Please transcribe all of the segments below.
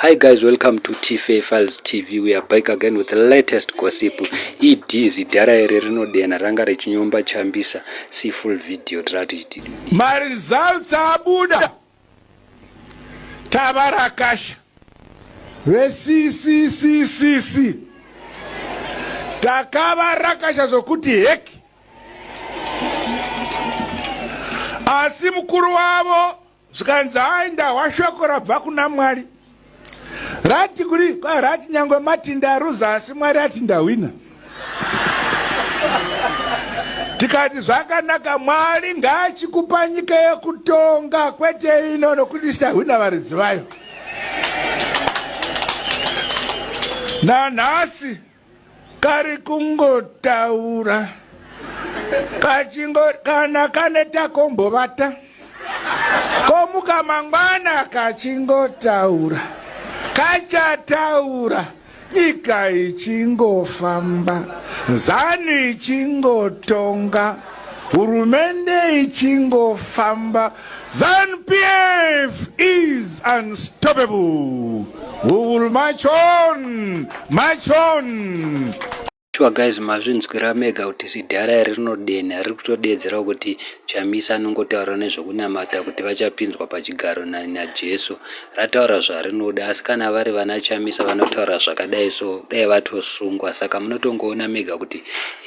Hi guys, welcome to TFA Files TV. We are back again with the latest gossip. ED zidhara iri rinodena ranga richinyomba Chambisa. See full video tirati. Maresults abuda. Tavarakasha veCCCCC takavarakasha zvokuti heki, asi mukuru wavo zvikanzi hai, ndahwa shoko rabva kuna Mwari rati kuri rati nyangwe mati ndaruza, asi Mwari ati ndahwina. Tikati zvakanaka, Mwari ngaachikupa nyika yekutonga kwete ino, nokuti sitahwina varidzi vayo. Nanhasi kari kungotaura kachingo kana kane takombovata komuka mangwana kachingotaura, kachataura nyika ichingofamba, ZANU ichingotonga, hurumende ichingofamba. ZANU PF is unstoppable. We will march on, march on. Sure guys, mazvinzwira mega kuti zidhara iri rinodena, riri kutodedzera kuti Chamisa anongotaura nezvekunamata kuti vachapinzwa pachigaro naJesu. Rataura zvarinoda, asi kana vari vana Chamisa vanotaura zvakadai so dai vatosungwa. Saka munotongoona mega kuti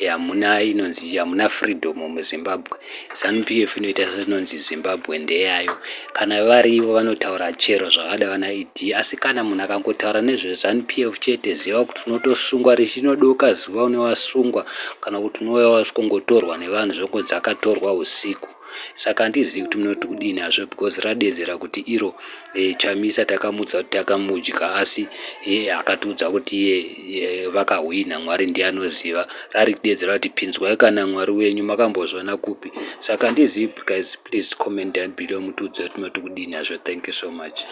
hamuna inonzi hamuna freedom muZimbabwe. ZANU PF inoita seinonzi Zimbabwe ndeyayo. Kana vari ivo vanotaura chero zvavada vana ED, asi kana munhu akangotaura nezveZANU PF chete, ziva kuti unotosungwa richinodoka zuva, une wasungwa, kana kuti unouya wasongotorwa nevanhu zvongonzi akatorwa usiku. Saka handizivi kuti munoti kudini hazvo, because radedzera kuti iro Chamisa takamudza kuti takamudya, asi akatiudza kuti iye vakahwina, Mwari ndiye anoziva. Rari kudedzera kuti pinzwai kana Mwari wenyu, makambozviona kupi? Saka handizivi guys, please comment down below mutiudze kuti munoti kudini hazvo. Thank you so much.